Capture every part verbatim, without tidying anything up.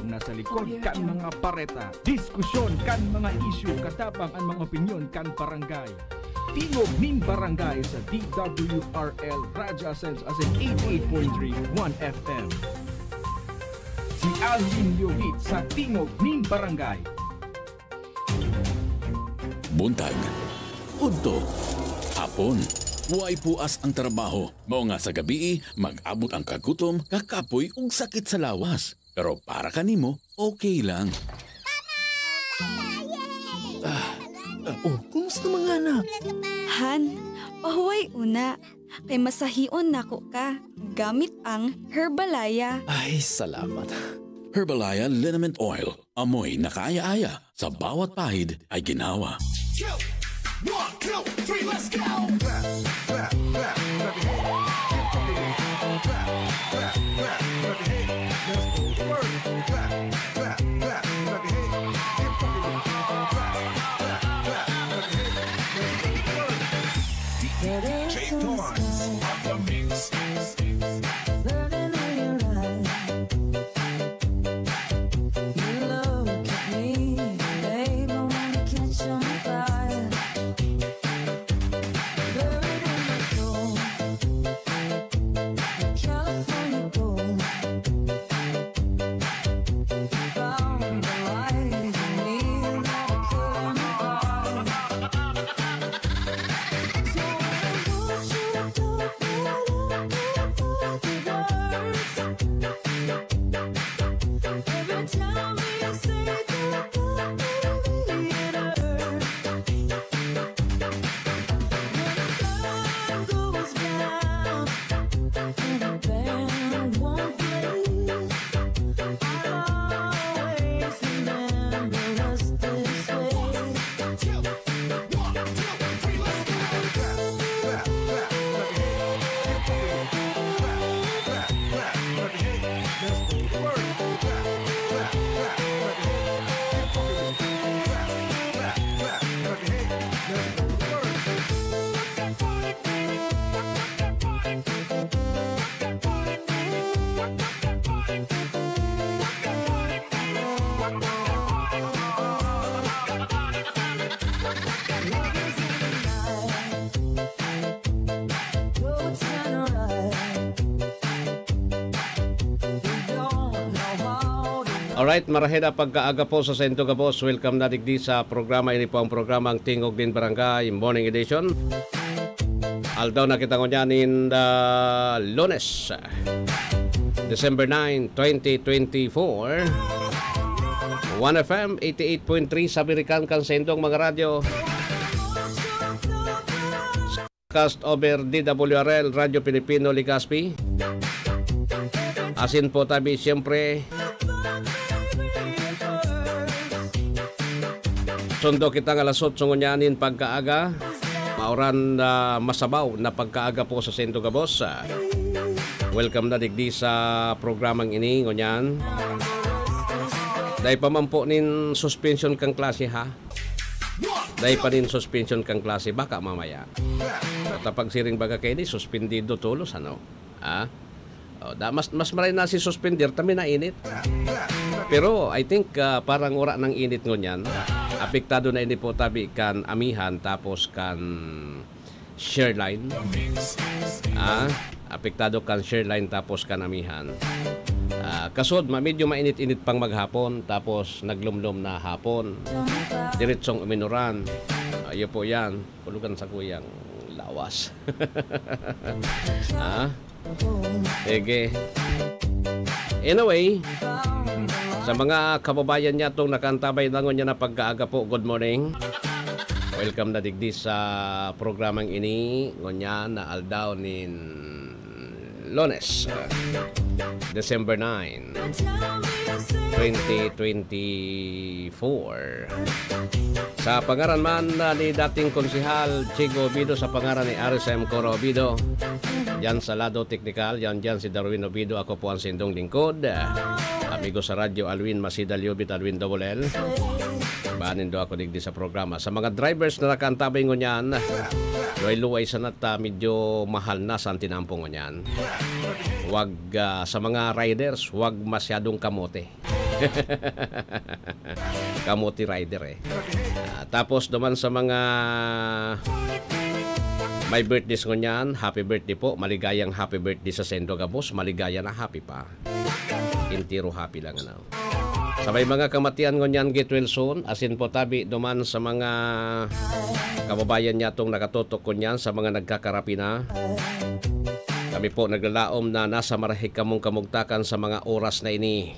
Nasa likod kan mga bareta, diskusyon kan mga isyu, katabang an mga opinyon kan barangay. Tingog nin Barangay sa D W R L Radyo Ascenso, as in eighty-eight point three one F M. Si Alvin Yogit sa Tingog nin Barangay. Buntag, udto, hapon, way puas ang trabaho. Mao nga sa gabii, mag-abot ang kagutom, kakapoy ug sakit sa lawas. Pero para kanimo, okay lang. Ah, ah, oh, kumusta mga anak? Han, pahuway una. Kay masahion nako ka gamit ang Herbalaya. Ay, salamat. Herbalaya Liniment Oil. Amoy nakaaya-aya. Sa bawat pahid ay ginawa. One, two, three, let's go! Clap, clap, clap, clap your hands. Keep fucking with it. Clap, clap, clap, clap your hands. Let's go to work. Clap, clap, clap, clap your hands. Keep fucking with it. Clap, clap, clap, clap your hands. Let's go to work. D J Torrance on the mix. Burning in your eyes. You look at me, babe, I wanna catch on fire. Buried in my soul, California gold. Found the light in me, now I couldn't hide. So I want you to Alright, maraheda pagkaaga po sa saindo gabos. Welcome na digdi sa programa. Ini po ang programang Tingog nin Barangay Morning Edition. Aldaw na kita ngunyan in the Lunes, December nine, twenty twenty-four. One F M eighty-eight point three sa Birikan kan saindong mga radyo. Cast over D W R L, Radyo Pilipino, Legazpi. Asin po tabi, siyempre. Sundo kita nga alas otso ngunyan nin pagkaaga. Maoran na masabaw na pagkaaga po sa saindo gabos. Ah, welcome na digdi sa programang ini ngunyan. Dai pa man po nin suspension kan klase, ha? Dai pa nin suspension kan klase, baka mamaya. At pag siring baga kaini, suspendido tolos, ano? Ah? Oh, da, mas, mas maray na si suspender, ta minainit. Pero I think, ah, parang wara nang init ngunyan. Apektado na ini po tabi kan amihan tapos kan Shareline. Ah, apektado kan Shareline tapos kan amihan. Ah, kasod, ma-, medyo mainit-init pang maghapon, tapos naglumlom na hapon. Diretsong uminuran. Ayo po yan. Kulugan sa kuyang lawas. Ah? Sige. Anyway, sa mga kababayan niya tong nakantabay na ngunyan na pagkaaga po, good morning. Welcome na digdi sa programang ini, ngunyan na aldaw nin Lunes, ah, December nine, twenty twenty-four. Sa pangaran man, ah, ni dating Konsehal Chico Obido, sa pangaran ni R S M Coro Obido, diyan sa lado teknikal, yan diyan si Darwin Obido, ako po ang sindong lingkod, ah, amigo sa radyo, Alwin Masida Liobit, Alwin Double L. Banin do ako digdi sa programa. Sa mga drivers na nakaantabay ngunyan, luway-luway sana ta, medyo mahal na sa tinampo ngunyan. Wag, ah, sa mga riders, wag masyadong kamote. Kamote rider, eh. Ah, tapos duman sa mga may birthdays ngunyan, happy birthday po. Maligayang happy birthday sa saindo gabos. Maligaya na, happy pa. Entero happy lang, ano. Sa may mga kamatian ngunyan, get well soon. Asin po tabi duman sa mga kababayan nyatong nakatutok ngunyan, sa mga nagkakarapi na. Kami po naglalaom na nasa marahig kamong kamugtakan sa mga oras na ini.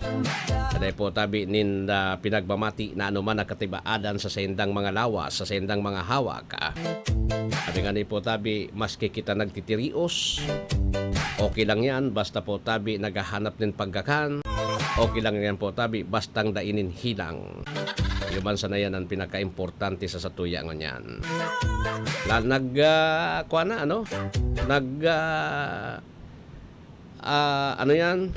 Dai po tabi nin, ah, pinagmamati na anuman na katibaadan sa saindang mga lawas, sa saindang mga hawak, ah. Sabi nga ni po tabi, maski kita nagtitirios, okay lang yan, basta po tabi naghahanap nin pagkakan, okay lang yan po tabi, bastang dai nin hilang. Yun man sana yan ang pinakaimportante sa satuya ngunyan. La, nag, ah, kuha na, ano? Nag, ah, ah, ano yan?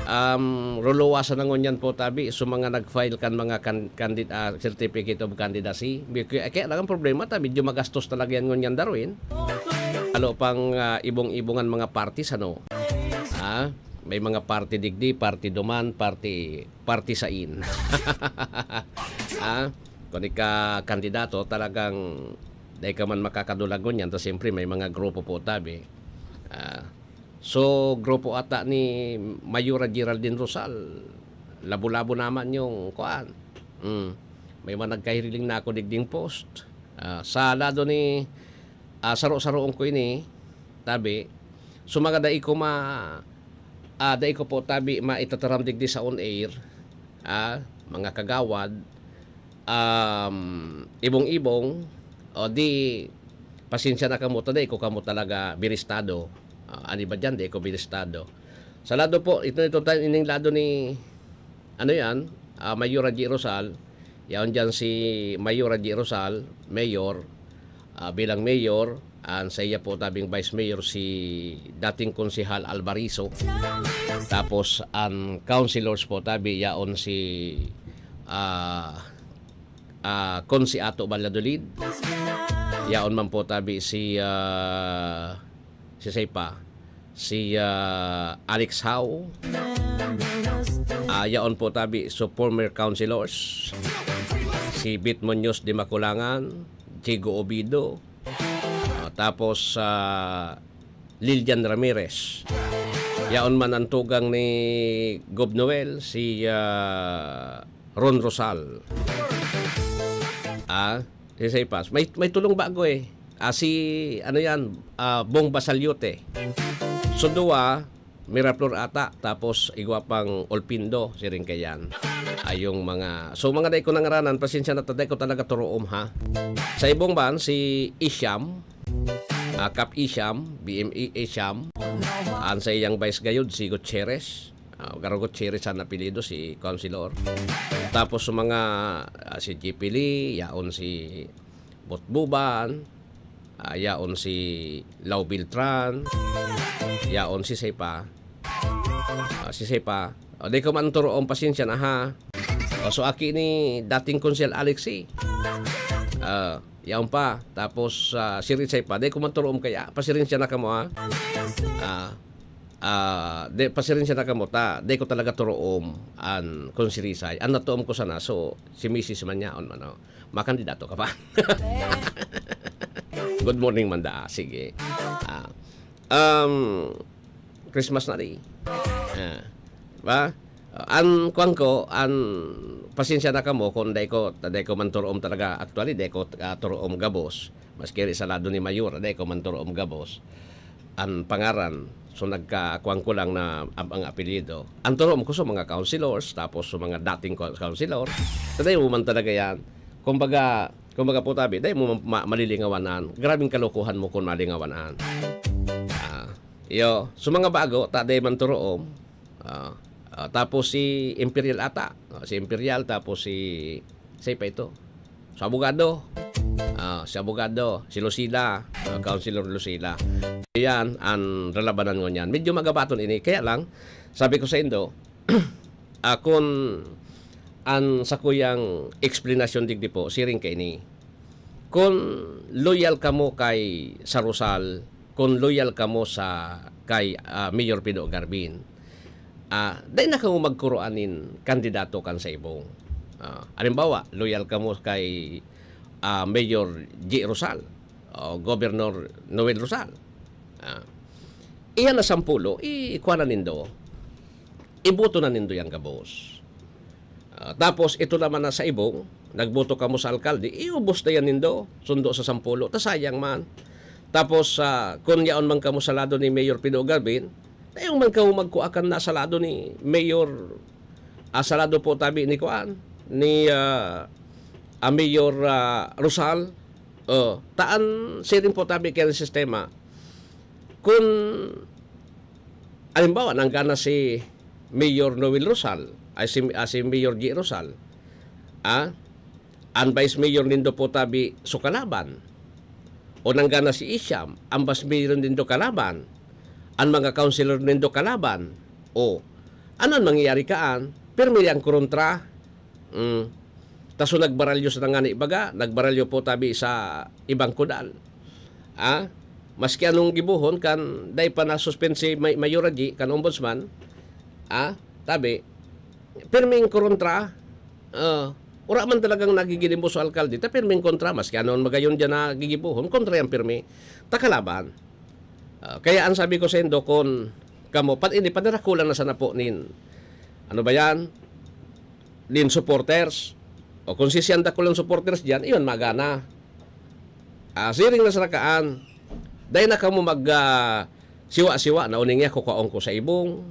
Um, ruluwasan na ngunyan po, tabi. So, mga nag-file kan mga kan-, candid-, ah, certificate of candidacy. Bi-, kaya, kaya lang ang problema, ta, medyo magastos talaga yan ngunyan, Darwin. Lalo pang, ah, ibong-ibongan mga parties, ano? Ah, may mga party digdi, party duman, party, party sain. Ah, kung ika kandidato, talagang dai ka man makakadulag ngunyan, ta siyempre may mga grupo po, tabi. Ah, so, grupo ata ni Mayora Geraldine Rosal, labo-labo naman yung kuan. Mm. May mga nagkahiriling na ako digding post. Ah, sa lado ni, ah, saro-saroon ko ini, tabi. So, mga dai ko ma-, ah, dai ko po, tabi, maitataram digdi sa on air, ah, mga kagawad, um, ibong-ibong, o di, pasensya na kamo, ta dai ko kamo talaga biristado. Ah, ani ba diyan, dai ko biristado. Sa lado po, ito, ito tayo, ining lado ni, ano yan, ah, Mayor Raji Rosal, yaon diyan si Mayor Raji Rosal, Mayor, ah, bilang Mayor, ang sa iya po tabing Vice Mayor si dating Konsehal Alvarizo. Tapos ang councilors po tabi, yaon si, ah, ah, Konsi Ato Valladolid. Yaon man po tabi si, ah, si Seipa, si, ah, Alex Howe. Ah, yaon po tabi, so former councilors. Si Bit Muñoz de Maculangan, Chigo Obido, ah, tapos, ah, Lilian Ramirez. Yaon man ang tugang ni Gob Noel, si, ah, Ron Rosal. Ah, si Seipas. May, may tulong bago eh. Ah, si, ano yan, ah, Bong Basaliote. So, duwa, Miraflor ata, tapos igwa pang Olpindo, siring kayan. Ayong mga, so, mga dai ko nangaranan, pasensya na, ta dai ko talaga turuom, ha. Sa ibong ban, si Isham, ah, Kap Isham, B M E Isham, ang sa iyang vice gayud, si Gutierrez. Ah, Garo Gutierrez ang apelyido, si Councilor. Tapos sa mga, ah, si G P Lee, yaon si Botbuban, ah, yaon si Lau Beltran, yaon si Seipa. Ah, si Seipa. O, di ko man turuon, pasensya na, ha. O, so, aki ni dating Konsehal Alexi. Ah, yaon pa. Tapos, ah, si Richay pa. Di ko man turuon kaya. Pasirensya na kamo, ha. Ah, ah, di, pasirensya na kamo, ta. Di ko talaga turuom an, kun si Richay. An natuom ko sana, so, si misis man yaon, ano. Makandidato ka pa. Good morning, Manda. Sige. Ah, um, Christmas na di. Ah, ba? An kuwan ko, an pasensya na kamo kung dai ko, dai ko man turuom talaga. Actually, dai ko, ah, turuom gabos. Maski ri sa lado ni Mayor, dai ko man turuom gabos. An pangaran, so nagkakuwan ko lang na ang, ang apelyido. Ang turuom ko sa mga councilors, tapos sa mga dating co-, councilor. Sa dai mo man talaga yan. Kumbaga, kumbaga po tabi, dai mo ma-, malilingawanan. Grabing kalokohan mo kung malingawanan. Ah, iyo, sa mga bago, ta dai man turuom. Ah, ah, tapos si Imperial ata. Ah, si Imperial, tapos si, si pa ito? Si abogado. Ah, si abogado, si Lucila, ah, Councilor Lucila. Yan, ang lalabanan ngunyan. Medyo magabaton ini. Kaya lang, sabi ko sa indo, akon, an sakuyang eksplanasyon digdi po, siring kaini. Kun loyal kamo kay sa Rosal, kun loyal kamo sa kay, ah, Mayor Pido Garbin, Ah, dai na kamo magkuroan nin kandidato kan sa ibong. Ah, halimbawa, loyal kamo kay, ah, Mayor G Rosal o Governor Noel Rosal. Ah, iyan na sampulo, i-, kuha na nindo. Iboto na nindo yang gabos. Ah, tapos ito naman na sa ibong, nagboto kamo sa alkalde, iubos na yan nindo, sundo sa sampulo. Ta sayang man. Tapos, ah, kung yaon man kamo sa lado ni Mayor Pido Garbin, ayaw man kamo magkua kan nasa lado ni Mayor, ah, sa lado po tabi ni kuan, ni, ah, ah, Mayor, ah, Rosal. Oh, taan siring po tabi kaya sistema. Kung, halimbawa, nanggana si Mayor Noel Rosal, ay si, ah, si Mayor G Rosal, ah, an Vice Mayor nindo po tabi so kalaban. O nanggana si Isham, an Vice Mayor nindo kalaban. An mga councilor nindo kalaban. O, ano an mangyayari kaan? Pirmi ang kontra. Mm. Ta so nagbaralyo sa nangani baga, nagbaralyo po tabi sa ibang kudal. Ah, maski anong gibohon kan dai pa na-suspend si May-, Mayor Raji, kan ombudsman, ah, tabi, pirming kontra, ah, wala man talagang nagigilimbos sa alkalde, ta pirming kontra, maski ano ang magayon dyan na gigibohon, kontra yan pirmi, ta kalaban. Ah, kaya ang sabi ko sa indo, kun kamo, pan-, ini, padarakulan na sana po nin, ano ba yan? Nin supporters. O kung sisiyan dakul ang supporters dyan, iyon magana. Ah, siring na sa nakaan, dai na kamo mag, ah, siwa-siwa na uning iya kukuhaon ko sa ibong,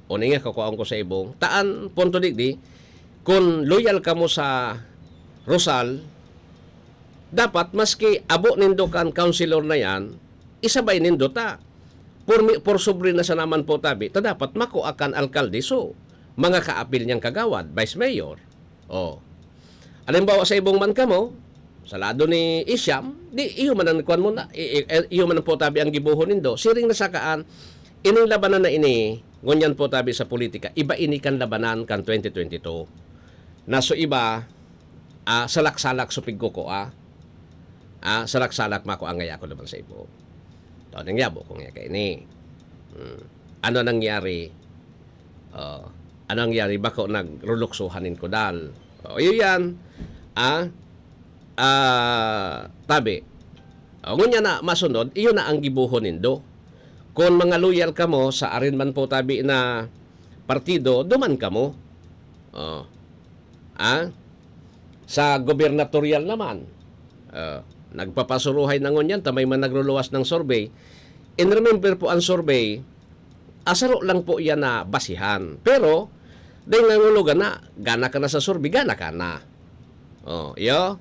uning iya kukuhaon ko sa ibong. Taan, punto digdi, kun loyal kamo sa Rosal, dapat maski abo nindo kan councilor na yan, isabay nindo ta. Por, mi-, por sobre na sa naman po tabi, ta dapat makua kan alkalde so, mga kaapil niyang kagawad, vice mayor. Oh. Halimbawa sa ibong man kamo, sa lado ni Isham, di iyo man ang kuwan mo na, i-, i-, eh, iyo man po tabi ang gibohon nindo. Siring na sakaan, ining labanan na ini, ngunyan po tabi sa politika, iba ini kan labanan kan twenty twenty-two. Na so iba, ah, salak-salak so pigkukua. Ah, salak-salak mako ang ngaya ko naman sa ibo. Tao nangyabo ko ngaya kaini. Hmm. Ano nangyari? Oh, ano nangyari? Bako nagruluksohan nin kudal. Oh, iyo yan. Ah, ah, tabi. Oh, ngunya na masunod, iyo na ang gibohon nindo. Kung mga loyal kamo sa arin man po tabi na partido, duman kamo. Oh. Ah? Sa gubernatorial naman, ah, nagpapasuruhay na ngunyan, ta may man nagruluwas ng survey. And remember po, ang survey, asaro lang po yan na basihan. Pero, dahil nangulugan na, gana ka na sa survey, gana ka na. Oh, iyo.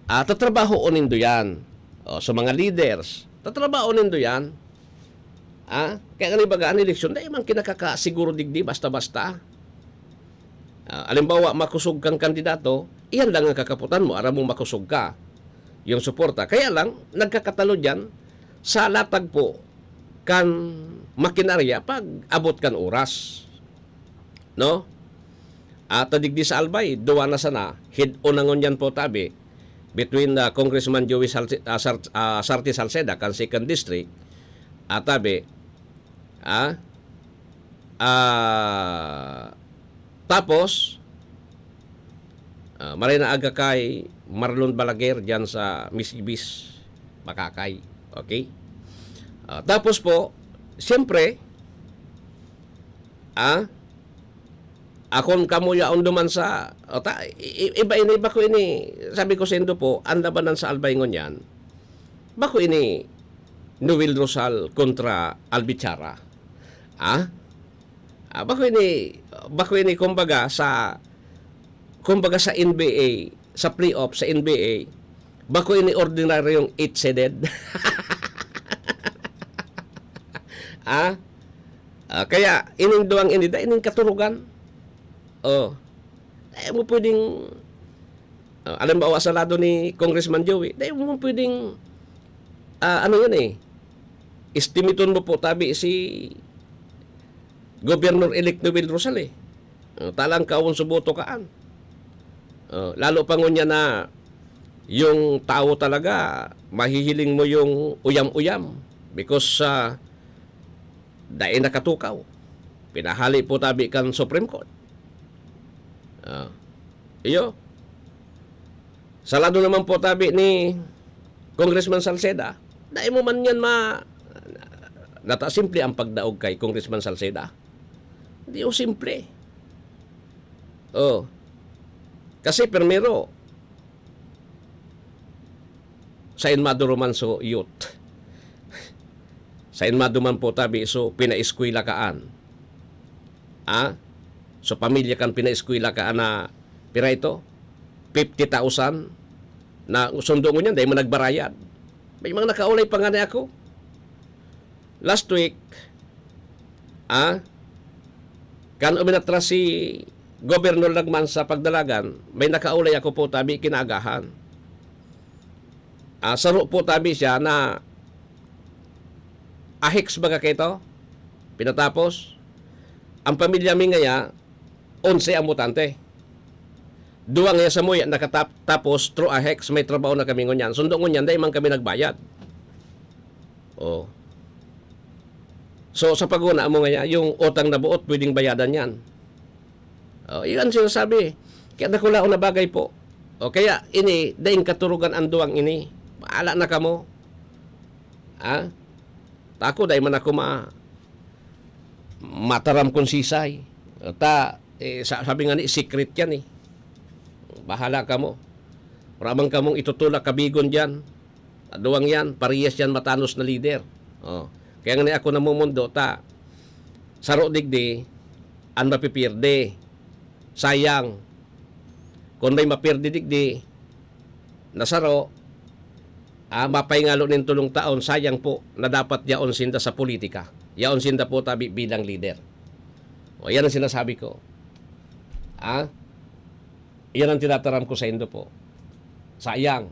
Ah, tatrabahoon nindo yan. Oh, sa mga leaders, tatrabahoon nindo yan. Ah, kaya nga, baga, ang eleksyon, dahil man kinakakasiguro digdi, basta-basta. Ah, alimbawa, makusog kang kandidato, iyan lang ang kakaputan mo, aram mong makusog ka. Yung suporta. Kaya lang, nagkakatalo dyan sa latag po kan makinarya pag abot kan oras. No? At digdi sa Albay, duwa na sana, head-on na ngunyan po tabi, between, ah, Congressman Joey Salce-, ah, Sar-, ah, Sarte Salceda kan second district, at tabi, ah, ah, tapos, ah, maray na aga kay Marlon Balaguer dyan sa Misibis, Makakay. Okay? Ah, tapos po, siyempre, ah, akon kamo yaon duman sa, o ta, i-, i-, iba ini, bako ini, sabi ko saindo po, ang labanan sa Albay ngunyan, bako ini Noel Rosal kontra Albichara. Ah? Ah, bako ini, bako ini, kumbaga, sa, kumbaga, sa N B A, sa playoff, sa N B A, bako ini ordinaryong eight-seeded. Ah? Ah, kaya, ining duwang ini, dai ining katurugan. Oh. Dai mo pwedeng, ah, alimbawa, sa lado ni Congressman Joey, dai mo pwedeng, ah, ano yun eh, estimiton mo po tabi si Governor-elect Noel Rosal eh. Ah, talang kaon suboto kaan. Ah, lalo pa ngunyan na yung tao talaga, mahihiling mo yung uyam-uyam. Because, ah, dai nakatukaw. Pinahali po tabi kan Supreme Court. Ah, iyo. Sa lado naman po tabi ni Congressman Salceda, dai mo man yan ma-, nata simple ang pagdaog kay Congressman Salceda. Di o simple. Oh. Kasi primero, sain maduruman so youth. Sain maduman po tabi so pinaeskwela kaan. Ah? So pamilya kan pinaeskwela kaan na pira ito? Fifty thousand na sundo ngunyan, dahil mo nagbarayad. May mga nakaulay pa nga na ako. Last week, ah, kan uminatras si Governor Lagman sa pagdalagan, may nakaulay ako po tabi kinaagahan. Ah, saro po tabi siya na ahex baga kaito. Pinatapos, ang pamilya mi ngaya, onse ang botante. Duwa ngaya samuya nakatap-, tapos through ahex, may trabaho na kami ngunyan. Sundo ngunyan, dai man kami nagbayad. Oh. So, sa paguna mo ngaya, yung utang na buot, pwedeng bayadan yan. Oh, yun ang sinasabi. Kaya dakulaon na bagay po. O kaya, ini, daing katurugan ang duwang ini. Bahala na kamo. Ha? Tako, dai man ako ma-, mataram kung sisay. Ta, eh, sa-, sabi nga ni, secret yan eh. Bahala kamo. Wala man kamong itutulak kabigon dyan. Duwang yan, parehas yan matanos na lider. Oh. Kaya nga ni ako namumundo, ta, saro digdi, an mapipierde. Sayang. Kun may mapierde digdi, na saro, ah, mapahingalo nin tulong taon, sayang po na dapat yaon sinda sa politika. Yaon sinda po tabi bilang lider. O, yan ang sinasabi ko. Ah? Yan ang tinataram ko sa indo po. Sayang.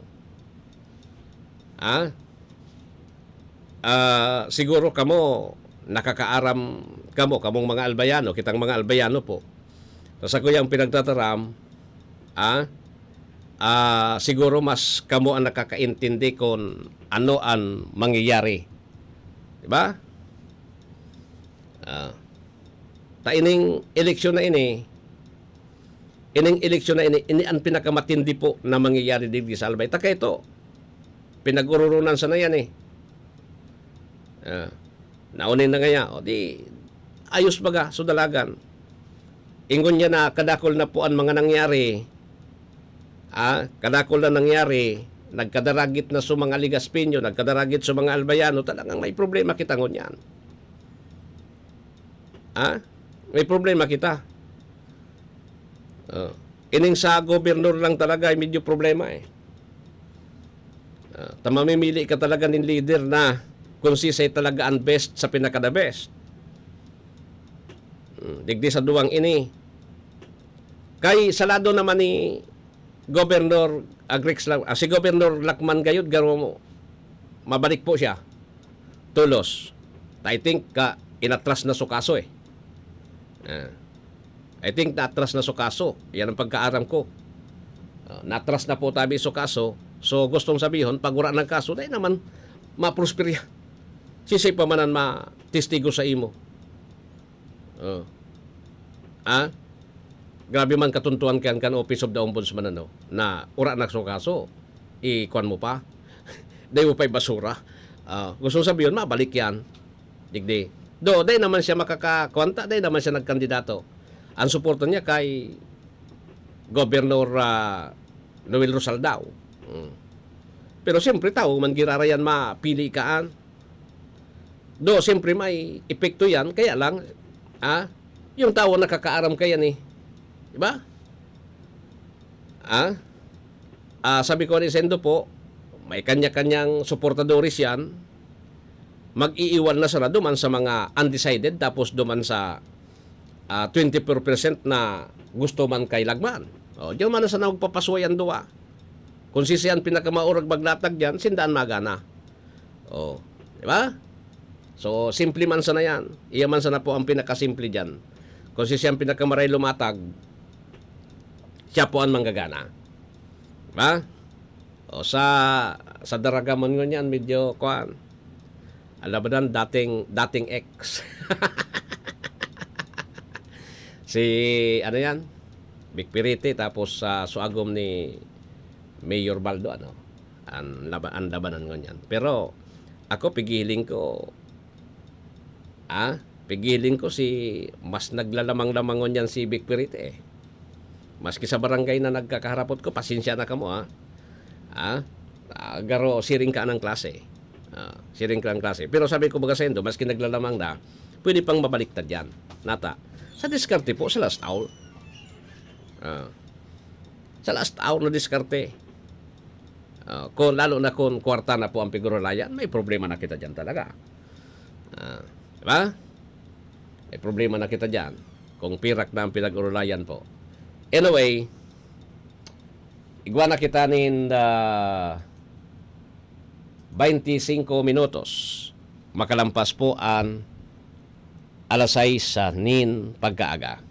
Ah? Ah, siguro kamo, nakakaaram kamo, kamong mga Albayano, kitang mga Albayano po. Sa sakuyang pinagtataram, ah, ah, siguro mas kamo ang nakakaintindi kung ano ang mangyayari. Di ba? Ah. Ta ining eleksyon na ini, ining eleksyon na ini, ini ang pinakamatindi po na mangyayari digdi sa Albay. Ta kaito, pinag-ururunan sana yan eh. Ah, naunin na ngaya. O di, ayos baga, so dalagan. Ingon niya na kadakol na po ang mga nangyari. Ah, kadakol na nangyari. Nagkadaragit na sa mga Legaspeño, nagkadaragit sa mga Albayano. Talagang may problema kita ngunyan. Ah, may problema kita. Oh. Ining sa gobernador lang talaga ay medyo problema eh. Ah, ta mamimili ka talaga nin leader na kung sisay talaga ang best sa pinaka-the best. Hmm, digdi sa duwang ini. Kay sa lado naman ni Governor Agrics lang, ah, si Governor Lacman gayud, garo mabalik po siya. Tulos. I think ka inatras na so kaso eh. Ah. I think naatras na so kaso. Yan ang pagkaaram ko. Ah, naatras na po tabi so kaso. So, gustong sabihon, pag wala ng kaso, dai naman maprosperya. Sisay pa man ang matestigo sa imo. Oh. Ah? Grabe man katuntuan kan, kan Office of the Ombudsman, ano, na ura na so kaso, ikuan mo pa. Dai mo pa ibasura. Ah, gustong sabihon, mabalik yan. Digdi. Do, dai naman siya makaka-, kuwan ta, dai naman siya nagkandidato. Ang suporta niya kay Governor, ah, Noel Rosaldao. Mm. Pero siyempre, tao man girarayan mapili kaan. Do, siyempre, may epekto yan. Kaya lang, ah, yung tao nakakaaram kaya ni. Di ba? Ah? Ah, sabi ko ni Sendo po, may kanya-kanyang suportadores yan. Mag-iiwan na sana duman sa mga undecided, tapos duman sa, ah, twenty-four percent na gusto man kay Lagman. O, diyan man na sana magpapasuway ang duwa. Kung sisay ang pinakamaurag maglatag diyan, sinda an magana. O, di ba? So, simple man sana yan. Iya man sana po ang pinakasimple diyan. Kung sisay ang pinakamaray lumatag, siya po ang manggagana. Di ba? O, sa, sa Daraga man ngunyan, medyo, kuwan, alabadan, dating, dating ex. Si, ano yan? Vic Pirite, tapos sa suagom ni Mayor Baldo, ano? Ang laba-, ang labanan ngunyan. Pero, ako, pigiling ko, ah, pigiling ko si, mas naglalamang-lamang ngunyan si Vic Pirite, eh. Maski sa barangay na nagkakaharapot ko, pasensya na kamo, ah. Ah, ah, garo, siring ka ng klase. Ah, siring ka ng klase. Pero sabi ko, baga saindo, maski naglalamang na, pwede pang mabaliktad yan. Nata, sa diskarte po, sa last hour. Ah, sa last hour na diskarte. Ah, kung, lalo na kung kwarta na po ang pigurulayan, may problema na kita dyan talaga. Ah, di ba? May problema na kita dyan. Kung pirak na ang pinag-urulayan po. Anyway, igwa na kita nin, ah, twenty-cinco minutos. Makalampas po an alas sais sa nin pagkaaga.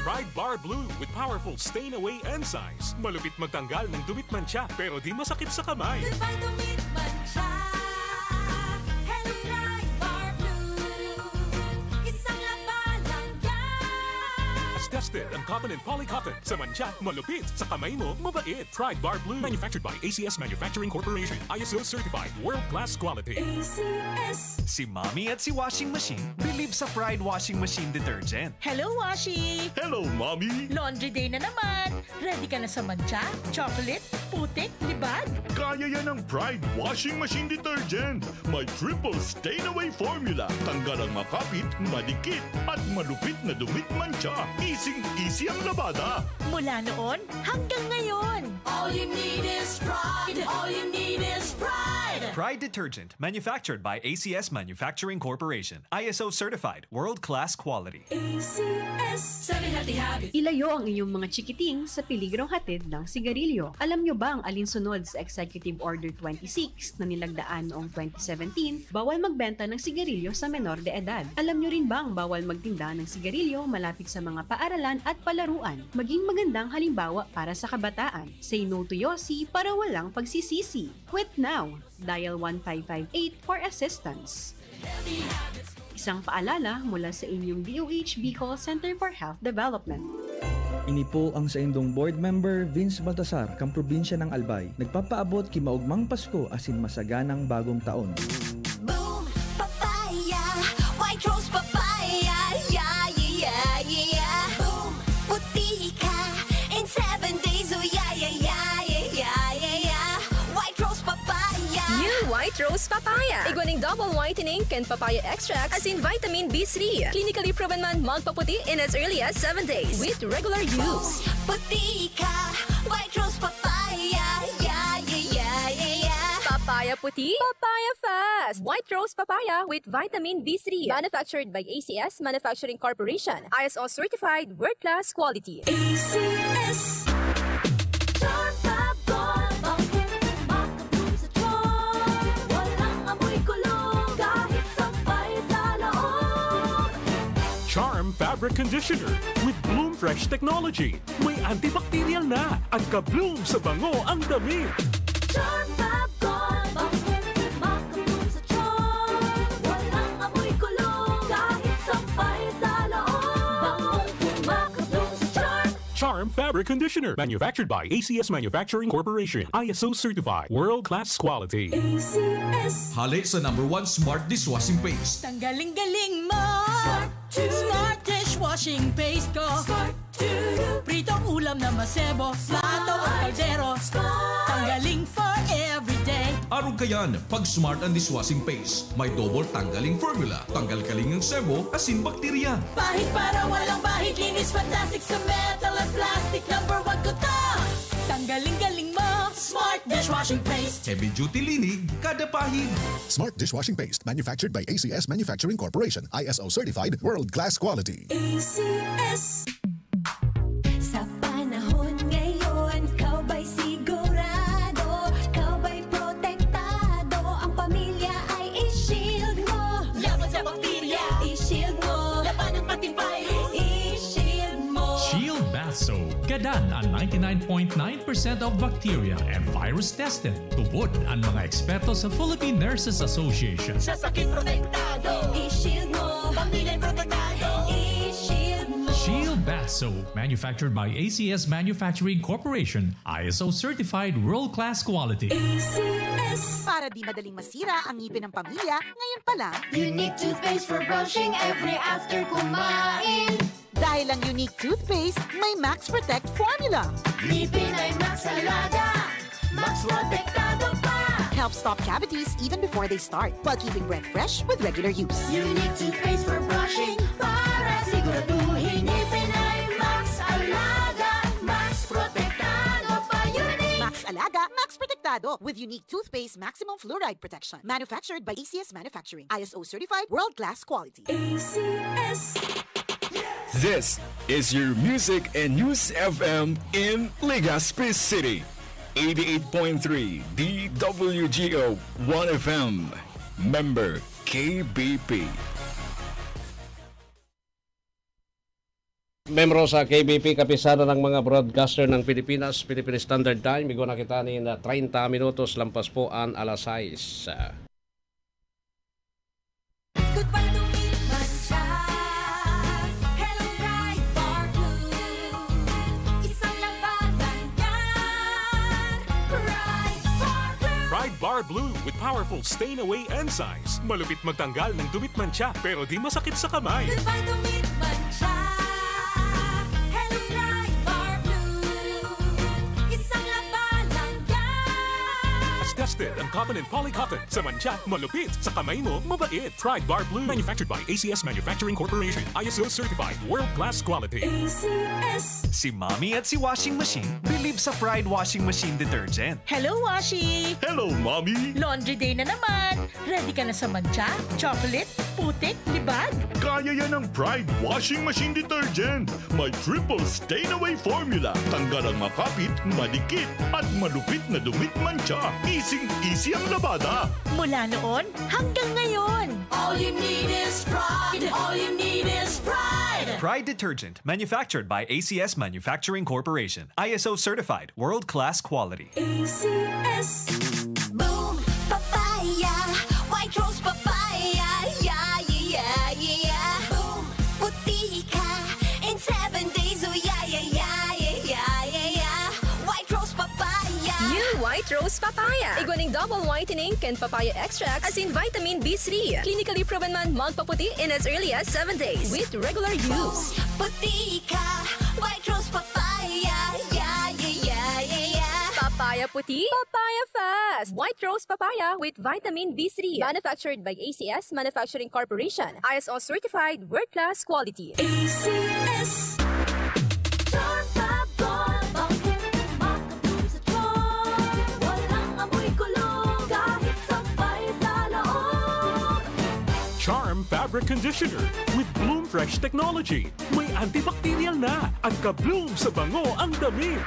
Pride Bar Blue with powerful stain away enzymes. Malupit magtanggal ng dumi't mantsa, pero di masakit sa kamay. Goodbye dumi't mantsa. Hello Pride Bar Blue. Isang laba lang yan. Tested ang cotton and polycotton. Sa mantsa, malupit. Sa kamay mo, mabait. Pride Bar Blue. Manufactured by A C S Manufacturing Corporation. I S O certified. World class quality. A C S. Si Mommy at si Washing Machine believe sa Pride Washing Machine Detergent. Hello, Washi! Hello, Mommy! Laundry day na naman! Ready ka na sa mantsa, chocolate, putik, libag? Kaya yan ng Pride Washing Machine Detergent. May triple stain away formula. Tanggal ang makapit, madikit, at malupit na dumi't mantsa. Easy-easy ang labada. Mula noon hanggang ngayon. All you need is Pride. All you need is Pride. Pride Detergent, manufactured by A C S Manufacturing Corporation. I S O certified, world-class quality. A C S. Seven Healthy Habits. Ilayo ang inyong mga chikiting sa peligrong hatid ng sigarilyo. Alam nyo ba ang alinsunod sa Executive Order twenty-six na nilagdaan noong twenty seventeen? Bawal magbenta ng sigarilyo sa menor de edad. Alam nyo rin bang bawal magtinda ng sigarilyo malapit sa mga paaralan at palaruan? Maging magandang halimbawa para sa kabataan. Say no to Yossi para walang pagsisisi. Quit now! Dial one five five eight for assistance. Isang paalala mula sa inyong D O H Bicol Center for Health Development. Ini po ang saindong board member, Vince Baltasar, kan probinsya ng Albay. Nagpapaabot ki maogmang Pasko asin masaganang bagong taon. Boom Papaya, White Rose Papaya, yeah, yeah, yeah, yeah. Boom Puti ka in seven days, oh yeah, yeah, yeah, yeah, yeah, yeah, yeah. White Rose Papaya. New White Rose Papaya. Igwa ning double whitening kan papaya extract asin vitamin B three. Clinically proven man magpaputi in as early as seven days with regular use. Puti ka, White Rose Papaya. Yeah, yeah, yeah, yeah, yeah. Papaya puti, papaya fast. White Rose Papaya with vitamin B three. Manufactured by A C S Manufacturing Corporation. I S O certified, world-class quality. A C S. Charm Fab Gold, bangkeng makabloom sa charm. Walang amoy kulog, kahit sampay sa loob. Charm Fabric Conditioner with Bloom Fresh Technology. May antibacterial na at ka-bloom sa bango ang damit. Charm Fab Gold, bangkeng makabloom sa charm. Walang amoy kulog, kahit sampay sa loob. Bangkeng makabloom sa charm. Charm Fabric Conditioner, manufactured by A C S Manufacturing Corporation, I S O certified, world-class quality. A C S. Hale sa number one smart dishwashing paste. Tanggaling-galing mo! Smart to. Smart dishwashing paste ko. Smart to. Pritong ulam na masebo, plato o kaldero. Smart. Tanggaling for everyday. Arog kayan, pag Smart ang dishwashing paste. May double tanggaling formula. Tanggal kaling ang sebo, asin bakterya. Pahid para walang bahid, linis fantastic sa metal at plastic. Number one ko to. Tanggaling-galing mo, Smart dishwashing paste. Heavy duty linig, kada pahid. Smart dishwashing paste, manufactured by A C S Manufacturing Corporation, I S O certified, world class quality. A C S. Sa panahon ngayon, ikaw ba'y sigurado? Ikaw ba'y protektado? Ang pamilya ay i-shield mo. Laban sa bakterya. I-shield mo. Laban ng pati virus. I-shield Shield Bath Soap, gadan an ninety-nine point nine percent of bacteria and virus tested. Tubod an mga eksperto sa Philippine Nurses Association. Sa sakit protektado, i-shield mo. Pamilya protektado, i-shield mo. Shield Bath Soap, manufactured by A C S Manufacturing Corporation, I S O certified world-class quality. A C S. Para di madaling masira ang ngipin ng pamilya, ngayon pa lang. Unique toothpaste for brushing every after kumain. Dahil ang Unique Toothpaste may Max Protect Formula. Ngipin ay Max Alaga, Max Protektado pa. Help stop cavities even before they start, while keeping breath fresh with regular use. Unique toothpaste for brushing para siguraduhin ngipin ay Max Alaga, Max Protektado pa. Unique. Max Alaga, Max Protektado with Unique Toothpaste Maximum Fluoride Protection. Manufactured by A C S Manufacturing. I S O certified, world-class quality. A C S. This is your music and news F M in Legazpi City. Eighty-eight point three D W G O One F M. Member K B P. Membro sa K B P, Kapisanan ng mga Broadcaster ng Pilipinas, Philippine Standard Time, igwa na kita nin treinta minutos lampas po an alas sais. Goodbye to Meat Mancha. Hello, Pride Bar Blue. Isang labanan yan. Pride Bar Blue. Pride Bar Blue with powerful stain away enzymes. Malupit magtanggal ng dumit mancha, pero di masakit sa kamay. Goodbye to Meat Mancha. Hello, Pride Bar Blue. Isang labanan yan. Tested ang cotton and poly cotton. Sa mancha, malupit. Sa kamay mo, mabait. Pride Bar Blue. Manufactured by A C S Manufacturing Corporation. I S O certified. World class quality. A C S. Si Mommy at si Washing Machine believe sa Pride Washing Machine Detergent. Hello, Washi! Hello, Mommy! Laundry day na naman! Ready ka na sa mancha, chocolate, putik, libag? Kaya yan ng Pride Washing Machine Detergent. May triple stain away formula. Tanggal ang makapit, madikit, at malupit na dumit mancha. Easing-easy ang labada. Mula noon hanggang ngayon. All you need is Pride. All you need is Pride. Pride Detergent, manufactured by A C S Manufacturing Corporation. I S O certified, world-class quality. A C S. Boom Papaya, White Rose Papaya, yeah, yeah, yeah, yeah. Boom, puti ka in seven days, oh yeah, yeah, yeah, yeah, yeah, yeah, yeah. White Rose Papaya. New White Rose Papaya. Igwa ning double whitening kan papaya extract asin vitamin B three. Clinically proven man magpaputi in as early as seven days with regular use. Puti ka, White Rose Papaya, yeah, yeah, yeah, yeah, yeah. Papaya puti, papaya fast. White Rose Papaya with vitamin B three. Manufactured by A C S Manufacturing Corporation. I S O certified, world class quality. A C S. Charm Fab Gold, bangkeng makabloom sa charm. Walang amoy kulog, kahit sampay sa loob. Charm Fabric Conditioner with Bloom Fresh Technology. May antibacterial na at ka-bloom sa bango ang damit.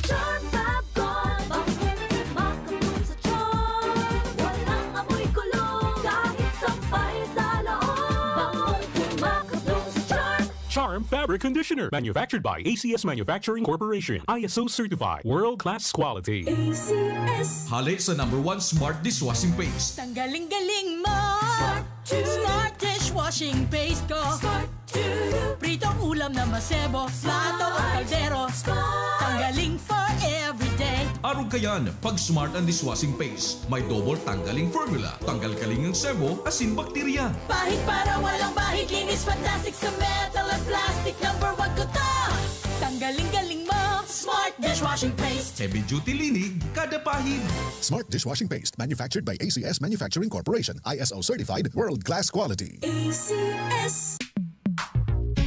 Charm Fab Gold, bangkeng makabloom sa charm. Walang amoy kulog, kahit sampay sa loob. Bangong makabloom sa charm. Charm Fabric Conditioner, manufactured by A C S Manufacturing Corporation. I S O certified, world class quality. A C S. Hale sa number one smart dishwashing paste. Tanggaling-galing mo! Smart to. Smart dishwashing paste ko. Smart to. Pritong ulam na masebo, plato o kaldero. Smart. Tanggaling for everyday. Arog kayan, pag Smart ang dishwashing paste. May double tanggaling formula. Tanggal kaling ang sebo, asin bakterya. Pahid para walang bahid, linis fantastic sa metal at plastic. Number one ko to. Tanggaling-galing mo, Smart dishwashing paste. Heavy duty linig, kada pahid. Smart dishwashing paste, manufactured by A C S Manufacturing Corporation, I S O certified, world class quality. A C S.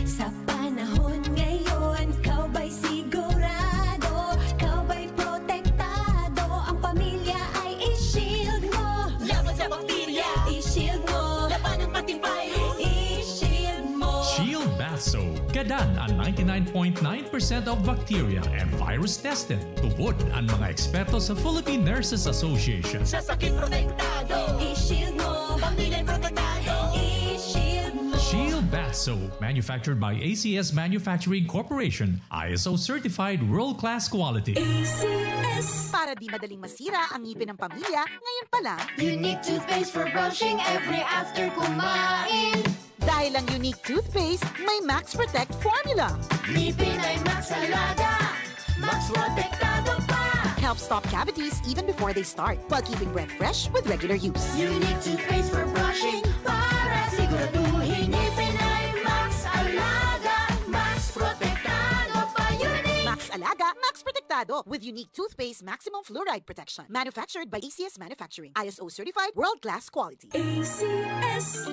Sa panahon ngayon, ikaw ba'y sigurado? Ikaw ba'y protektado? Ang pamilya ay i-shield mo. Laban sa bakterya, i-shield mo. Laban ng antivirus, i-shield mo. Shield Bath Soap, gadan an ninety-nine point nine percent of bacteria and virus tested. Tubod an mga eksperto sa Philippine Nurses Association. Sa sakit protektado, i-shield mo. Pamilya protektado, i-shield mo. Shield Bath So, manufactured by A C S Manufacturing Corporation, I S O certified world-class quality. A C S. Para di madaling masira ang ngipin ng pamilya, ngayon pa lang. Unique toothpaste for brushing every after kumain. Dahil ang Unique Toothpaste may Max Protect Formula. Ngipin ay Max Alaga, Max Protektado pa. Help stop cavities even before they start, while keeping breath fresh with regular use. Unique Toothpaste for brushing, para siguraduhin ngipin ay Max Alaga, Max Protektado pa. Unique! Max Alaga, Max Protektado, with Unique Toothpaste Maximum Fluoride Protection. Manufactured by A C S Manufacturing. I S O certified, world-class quality. A C S.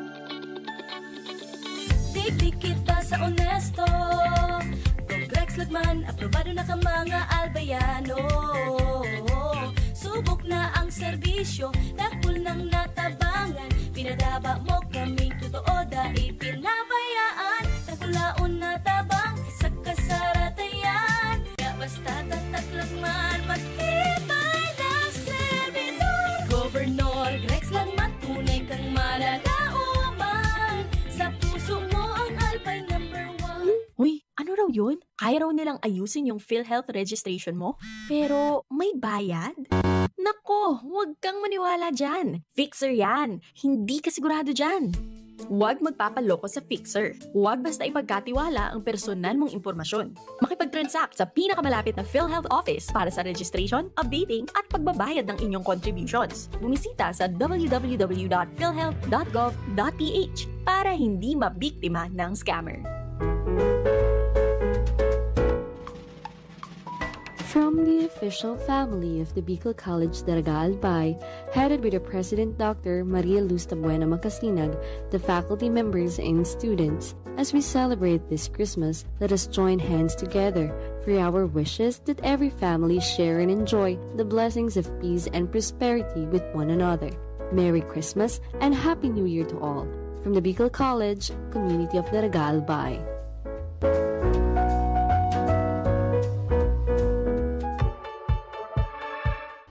Digdi kita sa onesto. Complex Lagman, aprobado na ka mga albayano. Subok na ang serbisyo, dakul nang natabangan. Pinadaba mo kaming totoo, dai pinabayaan. Dakulaon na tabang sa kasaratayan. Kaya basta tatak lang man, maghimay na servidor. Governor Grex Lagman, tunay kang malalaoman. Sa puso mo ang Albay number one. Uy, ano raw yun? Kaya raw nilang ayusin yung PhilHealth registration mo? Pero may bayad? Nako, huwag kang maniwala dyan. Fixer yan. Hindi ka sigurado dyan. Huwag magpapaloko sa Fixer. Huwag basta ipagkatiwala ang personal mong impormasyon. Makipag-transact sa pinakamalapit na PhilHealth office para sa registration, updating, at pagbabayad ng inyong contributions. Bumisita sa w w w dot philhealth dot gov dot p h para hindi mabiktima ng scammer. From the official family of the Bicol College Daraga Albay, headed by the President Doctor Maria Luz Tabuena Macasinag, the faculty members and students, as we celebrate this Christmas, let us join hands together for our wishes that every family share and enjoy the blessings of peace and prosperity with one another. Merry Christmas and Happy New Year to all. From the Bicol College, Community of Daraga Albay.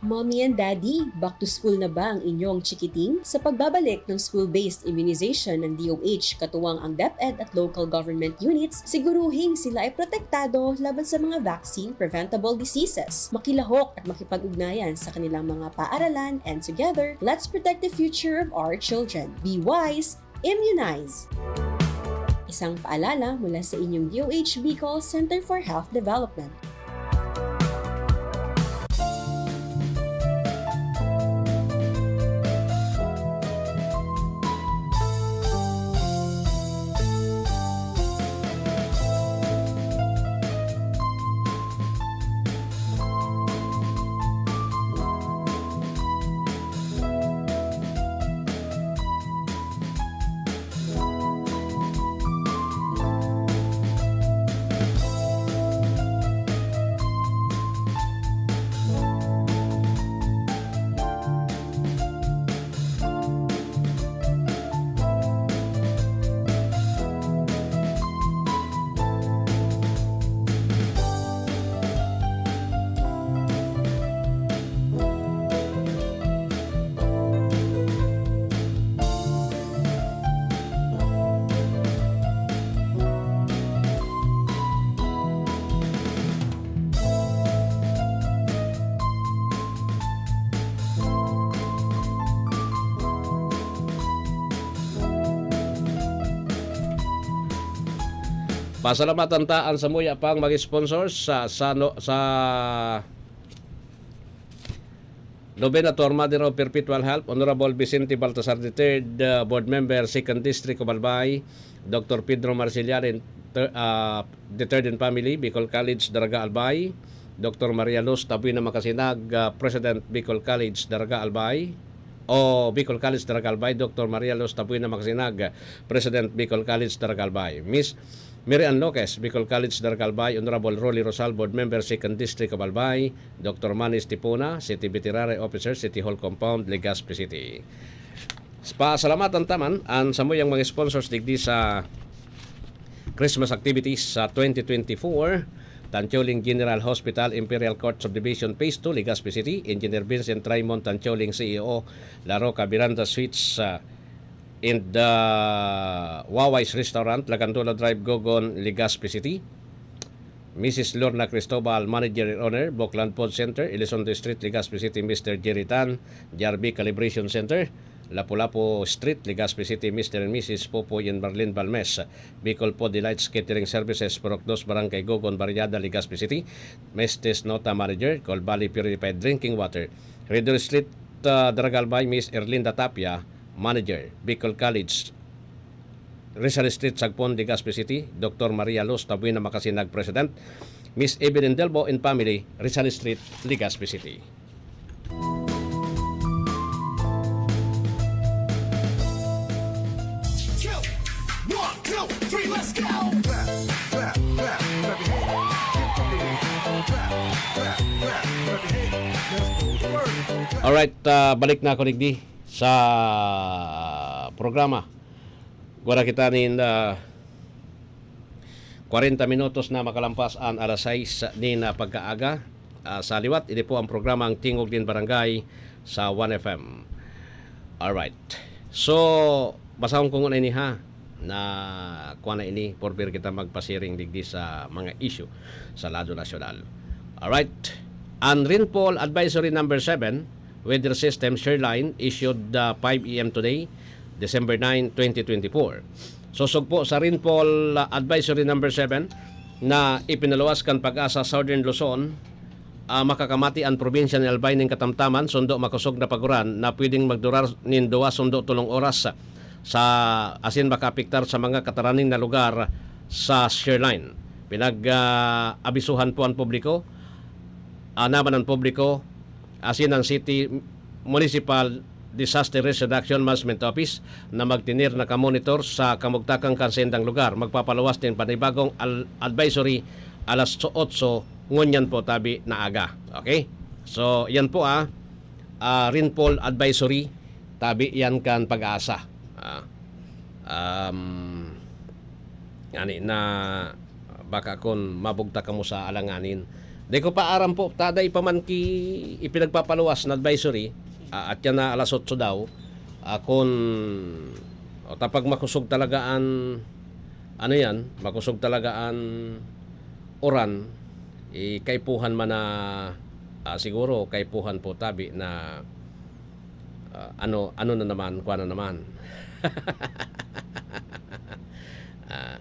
Mommy and Daddy, back to school na ba ang inyong chikiting? Sa pagbabalik ng school-based immunization ng D O H, katuwang ang DepEd at local government units, siguruhing sila ay protektado laban sa mga vaccine-preventable diseases. Makilahok at makipag-ugnayan sa kanilang mga paaralan, and together, let's protect the future of our children. Be wise, immunize! Isang paalala mula sa inyong D O H Bicol Center for Health Development. Pasalamatan ta an samuya pang mag-sponsors sa, sa, no, sa Novena to Our Mother of Perpetual Help, Honorable Vicente Baltasar the third, uh, Board Member, Second District of Albay, Doctor Pedro Marciliarin, ter-, uh, the third in family, Bicol College, Daraga, Albay, Doctor Maria Luz Tabuena Macasinag, uh, President, Bicol College, Daraga, Albay, o Bicol College, Daraga, Albay, Doctor Maria Luz Tabuena Macasinag, President, Bicol College, Daraga, Albay, Miss Mary Ann Loques, Bicol College, Daraga, Albay, Honorable Rolly Rosal, Board Member, Second District of Albay, Doctor Manny Estipona, City Veterinary Officer, City Hall Compound, Legazpi City. Pasalamatan ta man an samuyang mga sponsors digdi sa Christmas activities sa twenty twenty-four. Tancholing General Hospital, Imperial Court Subdivision, Phase two, Legazpi City, Engineer Vincent Raymond Tancholing, C E O, La Roca Miranda Suites, ah, in the Wawai's Restaurant, Lagandola Drive, Gogon, Legazpi City. Missus Lorna Cristobal, Manager and Owner, Bokland Food Center, Elizondo Street, Legazpi City, Mister Jerry Tan, J R B Calibration Center, Lapu-Lapu Street, Legazpi City, Mister and Missus Popoy and Marlene Balmes, Bicol Food Delights Catering Services, Purok Dos, Barangay Gogon, Barriada, Legazpi City, Mestes Nota Manager, Col Valley Purified Drinking Water, Ridor Street, uh, Daragalbay, Miss Erlinda Tapia, Manager, Bicol College, Rizal Street, Sagpon, Legazpi City, Doctor Maria Luz Tabuena Macasinag, President, Miss Evelyn Delbo and family, Rizal Street, Legazpi City. One, two, three, let's go! Clap, clap, clap, clap your hands. Clap, clap, clap, clap your hands. Let's go to work. Alright, ah, balik na ako digdi sa programa. Wala kita nin, ah, kwarenta minutos na makalampas an alas sais nin, ah, pagkaaga. Ah, sa liwat, ini po ang programang Tingog nin Barangay sa One F M. Alright. So, basahon ko nguna ini, ha, na kuwan na ini, for fear kita magpasiring digdi sa mga issue sa lado nasyonal. Alright. An Rainfall Advisory Number seven, Weather System Shareline, issued, ah, five A M today, December nine, twenty twenty-four. Sosog po sa Rainfall, ah, Advisory Number seven na ipinaluwas kan PAGASA Southern Luzon, ah, makakamati an probinsya ni Albay nin katamtaman, sundo makosog na paguran na pwedeng magdurar nin duwa sundo tolong oras sa asin makaapektar sa mga kataraning na lugar sa Shareline. Pinag, ah, abisuhan po an publiko, ah, naman an publiko, asin an City Municipal Disaster Risk Reduction Management Office na magtener na ka-monitor sa kamugtakan kan saindang lugar. Magpapaluwas nin panibagong al-, advisory alas otso ngunyan po tabi na aga. Okay? So, yan po, ah, ah, rainfall advisory, tabi yan kan PAGASA. Ah, um, ngani na baka kun mabugtak kamo sa alanganin. Di ko pa aram po, ta dai pa man ki ipinagpapaluwas na advisory, ah, at yan na alas otso daw, ah, kun, o, tapag makusog talaga an, ano yan, makusog talaga an uran, eh, kaipuhan man na, ah, siguro, kaipuhan po tabi na, ah, ano, ano na naman, kuwan na naman. Ah,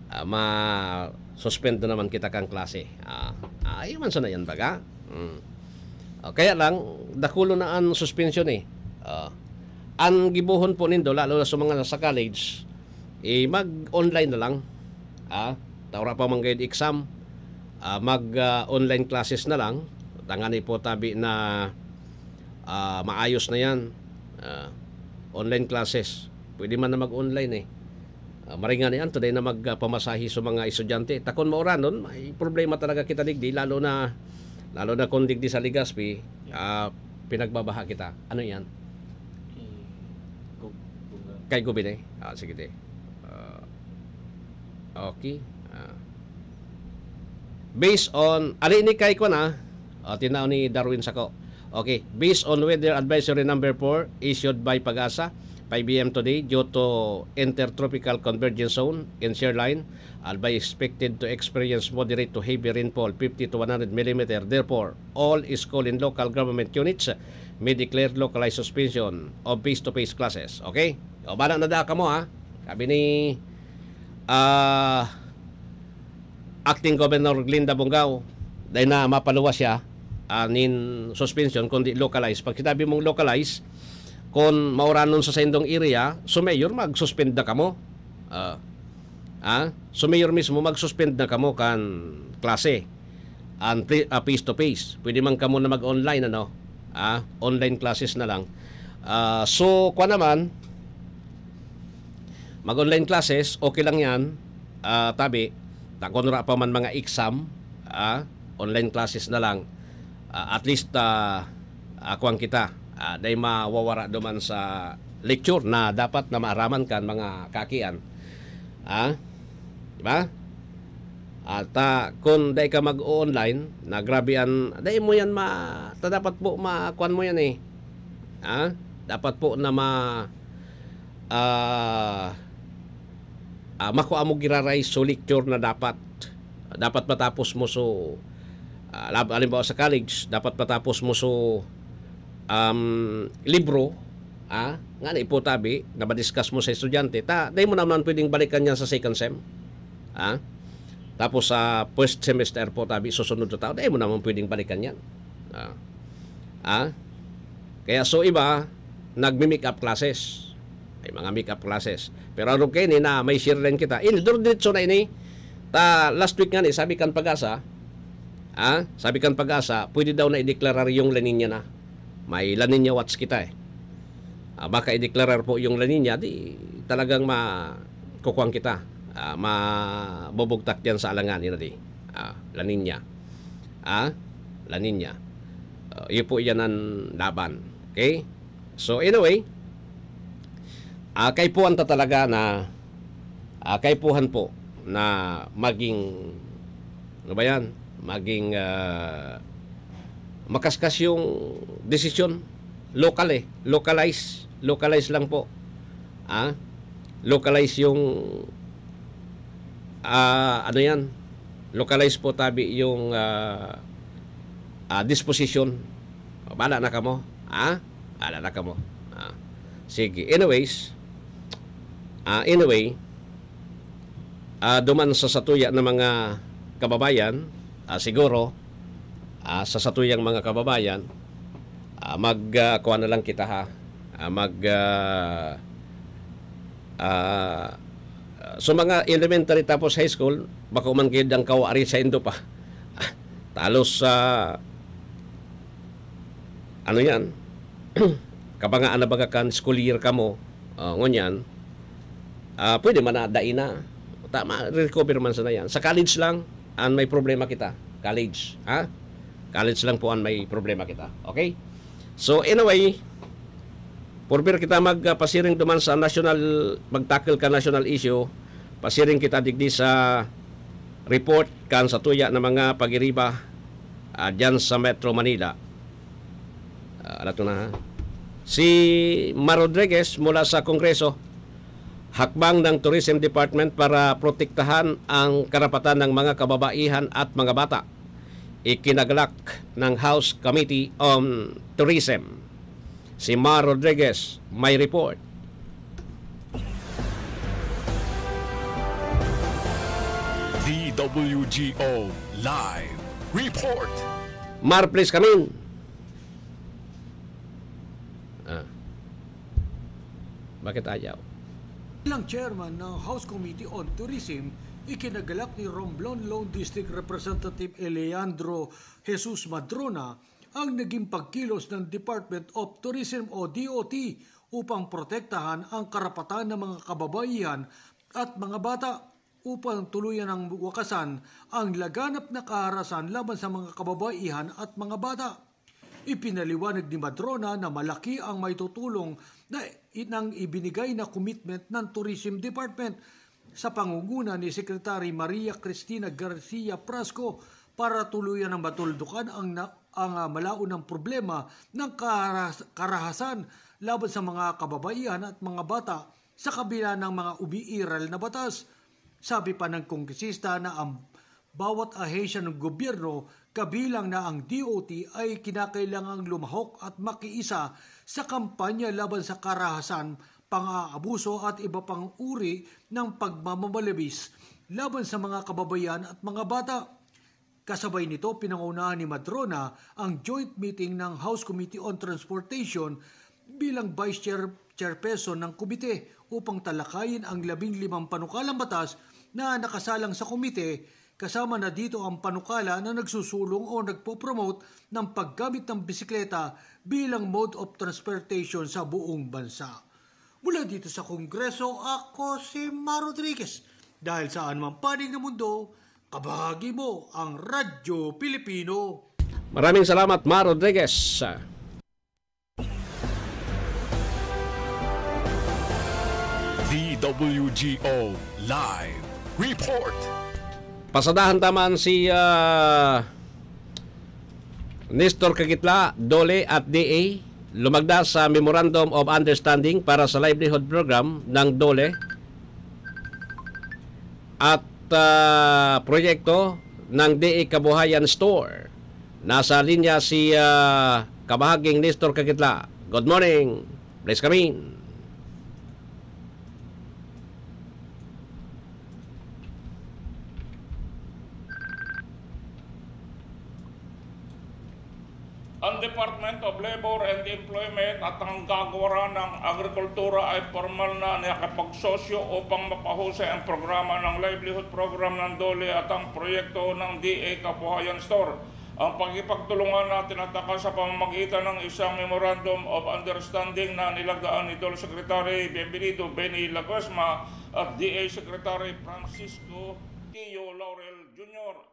ah, ma-suspend na naman kita kan klase. Ah, ah, ayaw man sana yan, baga. Mm. Ah, kaya lang, dakulo na an suspensyon, eh. Ah, an gibohon po nindo, lalo na sa mga nasa college, eh, mag-online na lang. Ah, ta wala pa man gayod exam, ah, mag, ah, online classes na lang. Tangani po tabi na, ah, maayos na yan. Ah, online classes. Pwede man na mag-online, eh. Ah, maringan yan, today na magpamasahe sa mga estudyante. Takon mauranon, may problema talaga kita digdi, lalo na, lalo na kung digdi sa Legazpi, ah, pinagbabaha kita. Ano yan? Eh, kung, kung, ah, Kay Gubin, eh. Ah, sige, te. Ah, okay. Ah. Based on, ali ni kay kwan, ah. Ah, tinao ni Darwin Sako. Okay. Based on weather advisory number four issued by PAGASA, five A M today, due to intertropical convergence zone in Shareline, Albay expected to experience moderate to heavy rainfall, fifty to one hundred millimeter. Therefore, all school and local government units may declare localized suspension of face-to-face classes. Okay? O, bana na da kamo, ha? Sabi ni, ah, Acting Governor Glinda Bongao, dahil na mapaluwas siya, ah, nin suspension, kundi localized. Pag sinabi mong localized, kung mauranon sa saindong area, so mayor, mag-suspend na kamo. Ah, ah, so mayor mismo, mag-suspend na kamo kan klase. An pre-, ah, face to face. Pwede man kamo na mag-online, ano? Ah, online classes na lang. Ah, so, kwa naman, mag-online classes, okay lang yan. Ah, tabi, ta kun wala pa man mga exam, ah, online classes na lang. Ah, at least, ah, ah, kuwan kita, ah, dai mawawara duman sa lecture na dapat na maaraman kan mga kakian. Ah, di ba? At, ah, kung dai ka mag-o-online, na grabe an, dai mo yan ma-, ta dapat po ma-, kuwan mo yan eh. Ah, dapat po na ma-, ah, ah, makua mo giraray so lecture na dapat, dapat matapos mo so, ah, lab-, halimbawa sa college, dapat matapos mo so, um, libro, ah, nga na iputabi, na madiscuss mo sa estudyante, ta, dai mo naman pwedeng balikan yan sa second sem. Ah? Tapos sa first semester po, tabi, susunod na taon, dai mo naman pwedeng balikan yan. Ah. Ah? Kaya so iba, nagmi-make-up classes. May mga make-up classes. Pero ano kayo ni na may share rin kita. Ini, diretso na ini. Ta, last week nga ni, sabi kan Pag-asa, ah, sabi kan Pag-asa, pwede daw na ideklarar yung La Nina na. May La Nina watch kita eh. Ah, baka ideklarar po yung La Nina, di talagang ma-, kukuwang kita. Ah, mabubugtak yan sa alangan, yun na di. Ah, La Nina. Ah, La Nina. Ah, yun po yan ang laban. Okay? So, anyway, ah, kaipuhan ta talaga na, ah, kaipuhan po na maging, ano ba yan? Maging, ah, makaskas yung desisyon. Local eh. Localize. Localize lang po. Ah, localize yung, ah, ano yan? Localize po tabi yung, ah, ah, disposition. Bala na kamo. Ah? Bala na kamo. Ah. Sige. Anyways, ah, anyway, ah, duman sa satuya na mga kababayan, ah, siguro, ah, sa satuyang mga kababayan, ah, mag, ah, kuha na lang kita ha. Ah, mag, ah, ah, so mga elementary tapos high school, bako man kayo dang kawari sa indo pa. Talos sa, ano yan, kabangaan na baga kan school year kamo, ah, ngunyan, ah, pwede man na, dai na. Tama, recover man sana yan. Sa college lang, an may problema kita. College, ha? College lang po an may problema kita. Okay? So, anyway, purpir kita mag, ah, pasiring duman sa national, magtakil ka national issue, pasiring kita digdi sa report kan sa tuya na mga pagiriba, ah, dyan sa Metro Manila. Ah, alato na, ha? Si Mar Rodriguez mula sa Kongreso, hakbang ng Tourism Department para protektahan ang karapatan ng mga kababaihan at mga bata. Ikinagalak ng House Committee on Tourism. Si Mar Rodriguez may report. D W G O Live Report. Mar, please come in. Ah. Bakit ayaw? Bilang chairman ng House Committee on Tourism, ikinagalak ni Romblon Lone District Representative Eleandro Jesus Madrona ang naging pagkilos ng Department of Tourism o D O T upang protektahan ang karapatan ng mga kababaihan at mga bata upang tuluyan ang wakasan ang laganap na kaharasan laban sa mga kababaihan at mga bata. Ipinaliwanag ni Madrona na malaki ang maitutulong na i-, ng ibinigay na commitment ng Tourism Department sa pangunguna ni Secretary Maria Cristina Garcia Frasco para tuluyan ng matuldukan ang, na, ang ah, malaon ng problema ng karas-, karahasan laban sa mga kababaihan at mga bata sa kabila ng mga umiiral na batas. Sabi pa ng kongresista na ang bawat ahensya ng gobyerno, kabilang na ang D O T, ay kinakailangang lumahok at makiisa sa kampanya laban sa karahasan, pang-aabuso at iba pang uri ng pagmamamalabis laban sa mga kababayan at mga bata. Kasabay nito, pinangunahan ni Madrona ang joint meeting ng House Committee on Transportation bilang Vice Chair, Chairperson ng komite upang talakayin ang labing limang panukalang batas na nakasalang sa komite, kasama na dito ang panukala na nagsusulong o nagpopromote ng paggamit ng bisikleta bilang mode of transportation sa buong bansa. Mula dito sa Kongreso, ako si Mar Rodriguez. Dahil sa anumang panig ng mundo, kabahagi mo ang Radyo Pilipino. Maraming salamat, Mar Rodriguez. D W G O Live Report. Pasadahan taman si ah, Nestor Kagitla, Dole at D A. lumagda sa Memorandum of Understanding para sa Livelihood Program ng DOLE at, ah, proyekto ng D A Kabuhayan Store. Nasa linya si, ah, Kabahaging Nestor Kagitla. Good morning. Please come in. Ang Department of Labor and Employment at ang Kagawaran ng Agrikultura ay pormal na nakipagsosyo upang mapahusay ang programa ng Livelihood Program ng DOLE at ang proyekto ng D A Kabuhayan Store. Ang pakikipagtulungan na tinataka sa pamamagitan ng isang Memorandum of Understanding na nilagdaan ni DOLE Secretary Bienvenido Benny Laguesma at D A Secretary Francisco Tio Laurel Junior.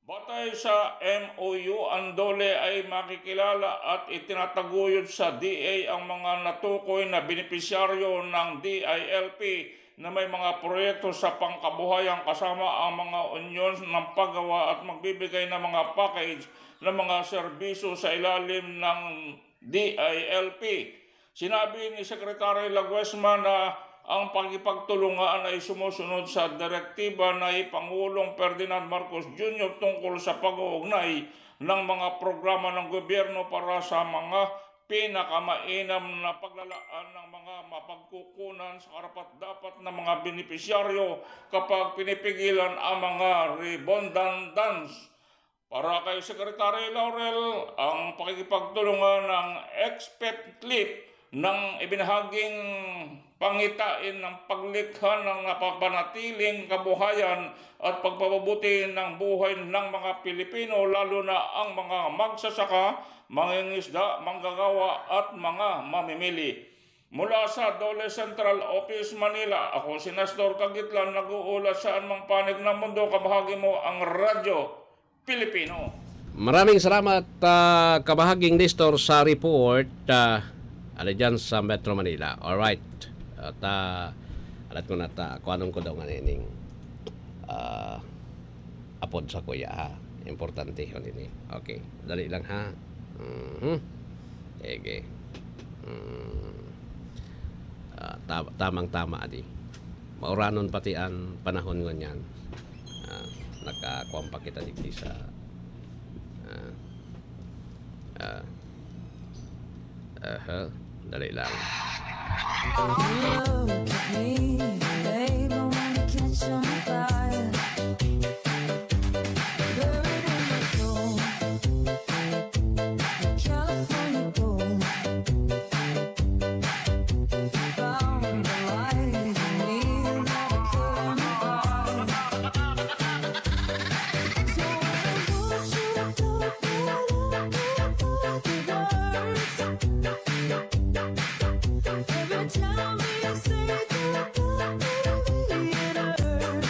Batay sa M O U, ang DOLE ay makikilala at itinataguyod sa D A ang mga natukoy na benepisyaryo ng D I L P na may mga proyekto sa pangkabuhayan, kasama ang mga unyon ng paggawa at magbibigay ng mga package ng mga serbisyo sa ilalim ng D I L P. Sinabi ni Secretary Laguesma na ang pakikipagtulungan ay sumusunod sa direktiba ni Pangulong Ferdinand Marcos Junior tungkol sa pag-uugnay ng mga programa ng gobyerno para sa mga pinakamainam na paglalaan ng mga mapagkukunan sa karapat-dapat na mga benepisyaryo kapag pinipigilan ang mga redundant. Para kay Secretary Laurel, ang pakikipagtulungan ng expat leave nang ibinahaging pangitain ng paglikha ng napapanatiling kabuhayan at pagpapabuti ng buhay ng mga Pilipino, lalo na ang mga magsasaka, mangingisda, manggagawa at mga mamimili. Mula sa DOLE Central Office, Manila, ako si Nestor Kagitlan, nag-uulat sa anumang panig ng mundo, kabahagi mo ang Radyo Pilipino. Maraming salamat, ah, kabahaging Nestor, sa report, ah, ali dyan sa Metro Manila. Alright. At, ah, alat ko na ta, kung anong ko daw nga nining, ah, apod sa kuya, ha. Importante yun ini. Okay. Dali lang, ha. Mhm. Sige. Mm. Ah, ta-, tamang-tama, adi. Mauranon pati an panahon ngunyan. Ah, nakakuwan pa kita digdi sa, ah, ah, aha, dali lang. Look at me, babe, I wanna catch on fire. Burn in my soul. California gold. Found the light in me that I couldn't buy. Don't want you to talk, but I can't find the words. Every time we say goodbye, baby, it hurts.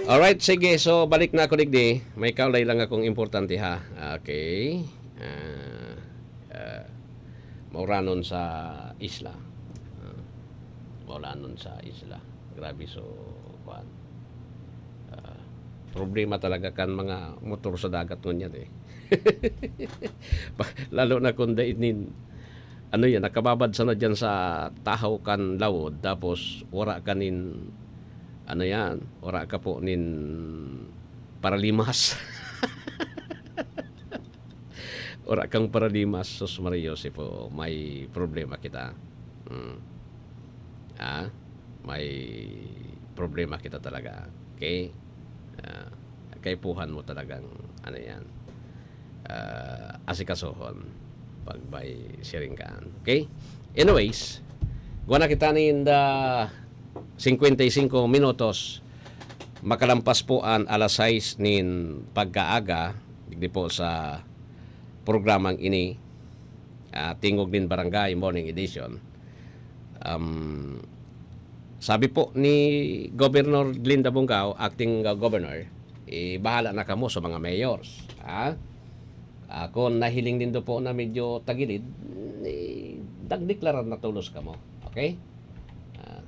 Alright, sige. So, balik na ako digdi. May kaulay lang akong importante, ha. Okay. Ah, ah, mauranon sa isla. Ah, mauranon sa isla. Grabe, so, kuwan. Ah, problema talaga kan mga motor sa dagat ngunyan, eh. Pa-, lalo na kung dai nin, ano yan, nakababad sana dyan sa tahaw kan lawod, tapos wara ka nin, ano yan, wara ka po nin paralimas. Wara kang paralimas, sus Maria Joseph, oo, may problema kita. Mm. Ah, may problema kita talaga. Okay? Ah, kaipuhan mo talagang, ano yan, ah, asikasohon pag may siring kaan. Okay? Anyways, gawa na kita nin the singkwenta y singko minutos makalampas po an alas sais nin pagkaaga, digdi po sa programang ini, ah, Tingog nin Barangay Morning Edition. Um, sabi po ni Governor Glinda Bongao, acting, uh, governor, eh, bahala na kamo sa mga mayors, ha? Ah, kung nahiling nindo po na medyo tagilid, eh, nagdeklarar na tolos kamo. Okay? Ah,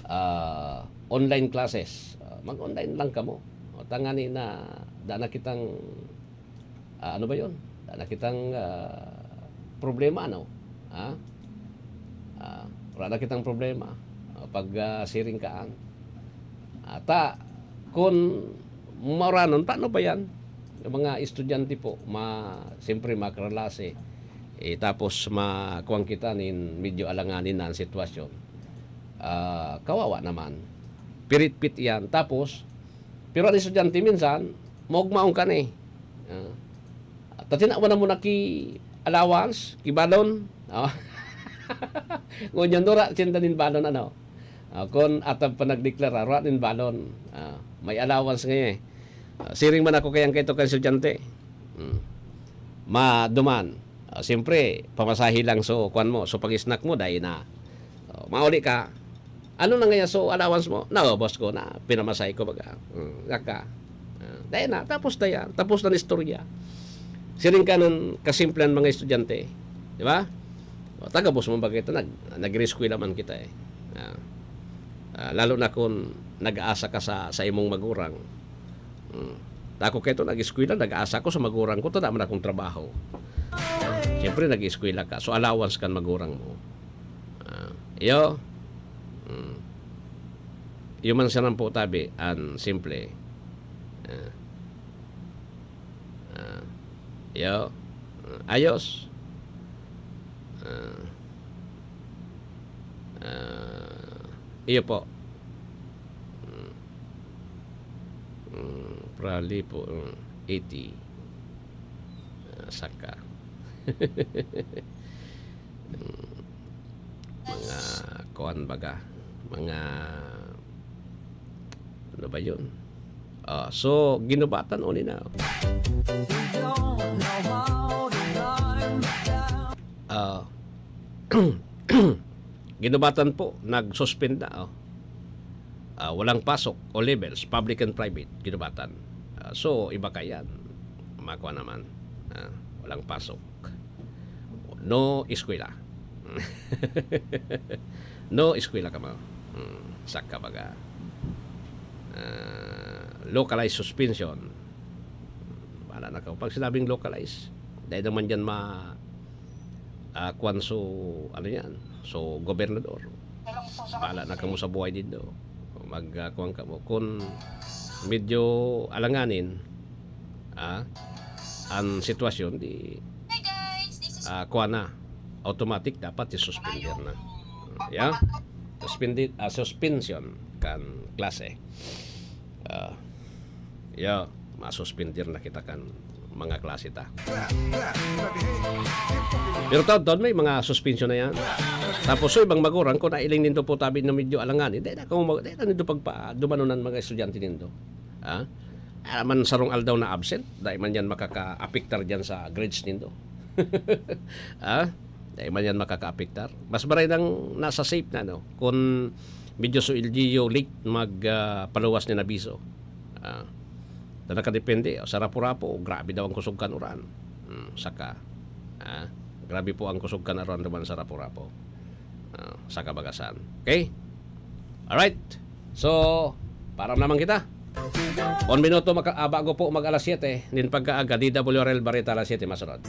ah, online classes. Ah, mag-online lang kamo. O, tangani na, da na kitang, ah, ano ba yun? Da na kitang, ah, problema, ano? Ha? Ah, wala na kitang problema. Ah, pag, ah, siring kaan. Ata, kun mauranon, paano ba yan? Yung mga estudyante po, ma-, siyempre, makaralase. Eh, tapos, makuwang kita nin medyo alanganin na ang sitwasyon. Ah, kawawa naman. Piritpit yan. Tapos, pero ang estudyante minsan, maugmaon ka na eh. Ah. Tatina mo na muna ki allowance, ki balon. Oh. Ngunyan, dura, sinda nin balon, ano? Ah, kun atab pa nagdeklara, dura nin balon. Ah, may allowance ngayon eh. Ah, siring man ako kayang kaito kan estudyante. Hmm. Maduman. Ah, siyempre, pamasahe lang so, kwan mo, so pag-snack mo, dai na. Oh, mauli ka. Ano na ngayon, so allowance mo? Naubos ko na, pinamasahe ko baga. Hmm, naka. Ah, dai na, tapos na yan. Tapos na ang istorya. Siring ka ng kasimple ang mga estudyante. Di ba? O, tagabos mo ba ito? Nag, nag-eskwela man kita eh. Ah, ah, lalo na kung nag-aasa ka sa, sa imong magurang. Hmm. Ako kaito, nag-eskwela, nag-aasa ko sa magurang ko, tada man akong trabaho. Siyempre, nag-eskwela ka. So, allowance kan magurang mo. Ah, iyo. Hmm. Iyo man sana po tabi, an simple. Ah. Ah. Iyo. Ah, ayos. Ah. Ah, iyo po. Hmm. Hmm, probably po, hmm, eighty. Ah, saka. Hmm, mga kuwan baga, mga, ano ba yun? Ah, so, ginubatan uli na. Ah, ginubatan po, nag-suspend na, oh. Ah, walang pasok, O levels, public and private, ginubatan. Ah, so, iba ka yan. Makuha naman. Ah, walang pasok. No eskwela. No eskwela ka mo. Hmm, saka baga. Ah, localized suspension. Bahala na ka. Pag sinabing localized, dahil naman dyan ma-, ah, kwan so, ano yan, so, gobernador. Bahala na kamo sa buhay nindo. Mag, ah, kwan kamo. Kung medyo alanganin, ah, ang sitwasyon, di, ah, kwan na. Automatic, dapat i-suspender na. Yeah? Suspended, ah, suspension kan klase. Ah, yeah, masuspender na kita kan mga klase ta. Pero taon-taon may mga suspension na yan. Tapos so ibang magurang, kung nailing nindo po tabi na medyo alangan, hindi na kung mag-, hindi na nindo pagpadumanon ang mga estudyante nindo. Ha? Aman sarong aldaw na absent, dahil man yan makaka-apektar dyan sa grades nindo. Ha? Dahil man yan makaka-apektar. Mas maray nang nasa safe na, no? Kung medyo so L G U late mag, ah, paluwas ni abiso. Ah, ta nakadepende, sa Rapu-Rapu, grabe daw ang kusog kan uran. Hmm, saka, ah, grabe po ang kusog kan uran duman sa Rapu-Rapu. Ah, sa Kabagasan. Okay? Alright. So, param naman kita. Un minuto maka-, ah, bago po mag alas siyete, nin pagkaaga, D W R L Barita alas siyete, masunod.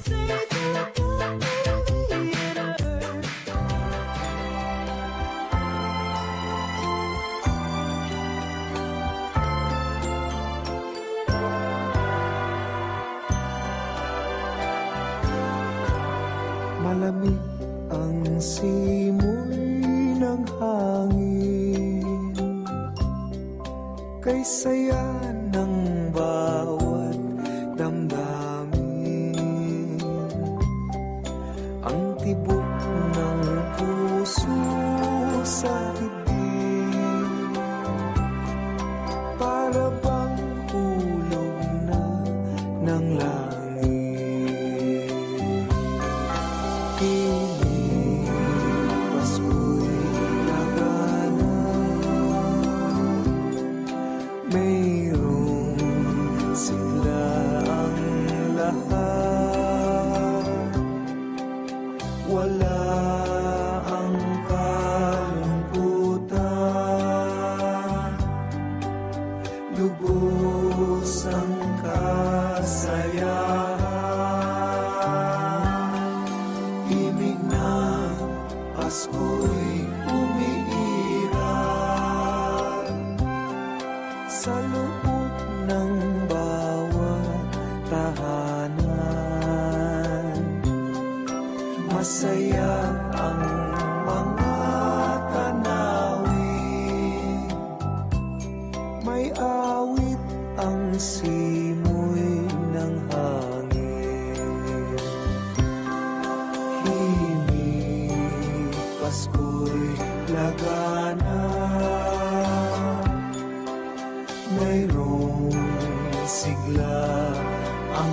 Malamig ang simoy ng hangin, kay saya ng bawat damdamin. Ang tibok ng puso sa dibdib, para bang hulog na ng langit. Ini Pasko'y labanan, mayroong sigla ang lahat. Wala ang kalungkutan, lubos ang kasayahan. Ibig na Pasko'y umiiral sa loob ng bawat tahanan. Masaya ang mga tanawin, may awit ang simoy ng hangin. Himig, Pasko'y laganap, mayroong sigla ang